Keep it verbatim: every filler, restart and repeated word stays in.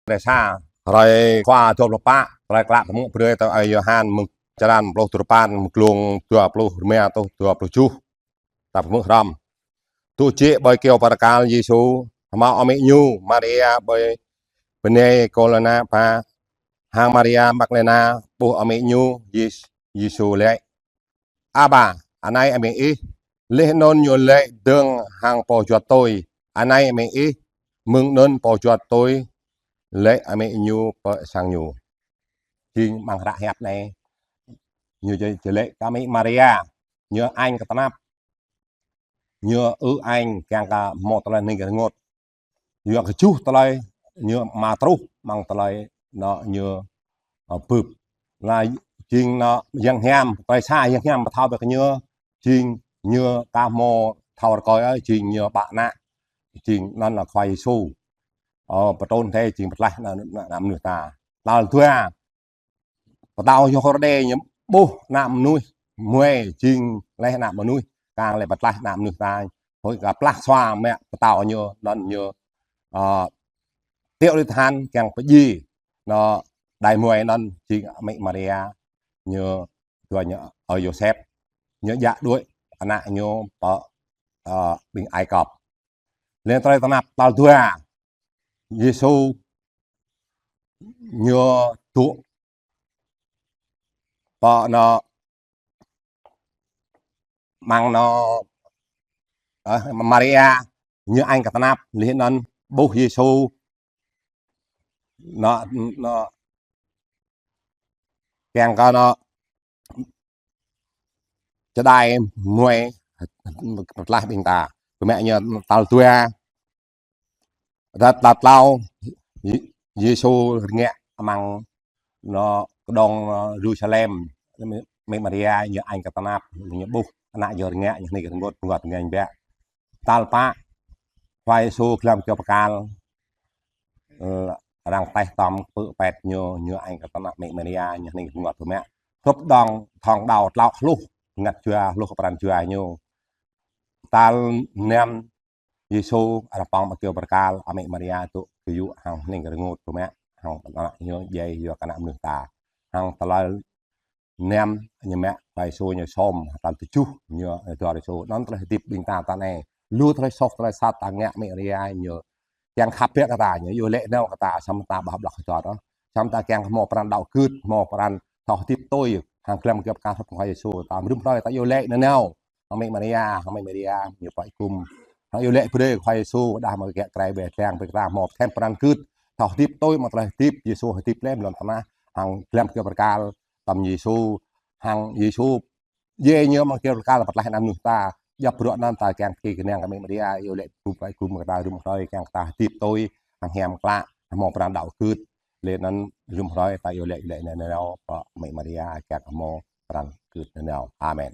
Hrơi sa, hrơi khua dua pluh pă, hrơi klă pơmư̆ brơi tui ơi Yôhan mơ̆ng črăn pluh duapăn, mơ̆ng glông dua pluh rơma truh dua pluh tơjuh. Ta pơmư̆ hrŏm. Tŭ jĕ ƀơi kyâo bơrơkal Yêsu, hmâo amĭ ñu, Maria ƀơi bơnai Kôlôna ba, hăng Maria Maglêna ƀuh amĭ ñu, Yês-, Yêsu laĭ: "Aba, anai amĭ ih." Laih anŭn ñu laĭ dơ̆ng hăng pô juăt tui: "Anai amĭ ih." Mơ̆ng anŭn pô juăt tui laĭ amĭ ñu pơ sang ñu. Jing amăng hră hiăp anai, ñu či, či laĭ kơ amĭ Maria, ñu añ kơ tơnap, ñu ư añ kiăng kơ hmâo tơlơi hning rơngot. Yua kơ juh tơlơi ñu mă truh amăng tơlơi anŭn ñu, ơ, bưp. Laih jing anŭn Yang Hiam, tơlơi sa Yang Hiam pơthâo brơi kơ ñu, jing ñu ka hmâo thâo rơkơi ôh, jing ñu ƀă ană, jing anŭn lĕ Khua Yêsu. Ơ, pơtrŭn thê jing pơtlaih ană, ană, ană mơnuih ta. Tal dua, pơtao Yôrđê ñu ƀuh ană mơnuih muai, jing laih ană mơnuih, kang laih pơtlaih ană mơnuih ta. Hơi kơ plah sua mă pơtao ñu, anŭn ñu, ơ, tiŏ ri tơhan kiăng pơdjai anŭn đai muai anŭn, jing amĭ Maria ñu dua ñu ơi Yôsep, ñu djă đuaĭ ană ñu pơ, ơ, ƀing Ai Cập. Laih tơlơi tơnap tal dua, Yêsu ñu dŏ pơ anŭn, amăng anŭn, ơ, Maria, ñu añ kơ tơnap, laih anŭn ƀuh Yêsu, anŭn, anŭn, kiăng kơ anŭn čơđai muai pơtlaih ƀing ta. Kơmĕ ñu tal dua, tal, tal klâo, Yê-, Yêsu rơngiă amăng anŭn kơđông, ơ, Yêrusalem, amĭ Maria ñu añ kơ tơnap, ñu ƀuh ană ñu rơngiă, ñu hning rơngot, rơngot ngeng biă. Tal pă, Khua Yêsu glăm kyâo bơrơkal, ơ, arăng taih tŏm pơ̆ pĕt ñu, ñu añ kơ tơnap amĭ Maria, ñu hning rơngot kơmĕ. Hrup đŏng thŏng đao tlŏ hluh, ngăt jua hluh kơ pran jua ñu. Tal năm, Yêsu arăng pŏng ƀơi kyâo bơrơkal, amĭ Maria dŏ gơyŭ hăng hning rơngot kơmĕ, hăng ană ñu djai yua kơ ană mơnuih ta. Hăng tơlơi năm ñu mă Khua Yêsu ñu sôm, tal tơjuh ñu dŏ Yêsu. Anŭn tơlơi hơdip ƀing ta tal anai. Lu tơlơi soh tơlơi sat ta ngă amĭ Maria ñu kiăng khăp biă kơ ta, ñu iâu laĭ nao kơ ta, samơ̆ ta ƀu hơ̆k ƀlŏk hơčot ôh. Samơ̆ ta kiăng hmâo pran đaŏ gưt, hmâo pran thâo hơdip tui, hăng glăm kyâo bơrơkal hrup Khua Yêsu, ta mơ̆ng rĭm hrơi ta iâu laĭ nanao. Amĭ Maria, amĭ Maria, ñu pơgum. Hăng iâu laĭ brơi Khua Yêsu, đah mơ̆ng kiă krai ƀe tlang, brơi ta hmâo thêm pran gưt, thâo hơdip tui, hmâo tơlơi hơdip, Yêsu hơdip lĕ amăng lŏn tơnah, hăng glăm kyâo bơrơkal, tơm Yêsu, hăng Yêsu, djai ñu amăng kyâo bơrơkal pơtlaih ană mơnuih ta, djŏp bruă anŭn ta kiăng kơnang kơ amĭ Maria, iâu laĭ pơgum, pơgum kơ ta rĭm hrơi kiăng kơ ta hơdip tui, hăng hiam klă, hmâo pran đaŏ gưt, laih anŭn rĭm hrơi ta iâu laĭ, iâu laĭ nanao, pơ amĭ Maria kiăng hmâo pran gưt nanao. Amen.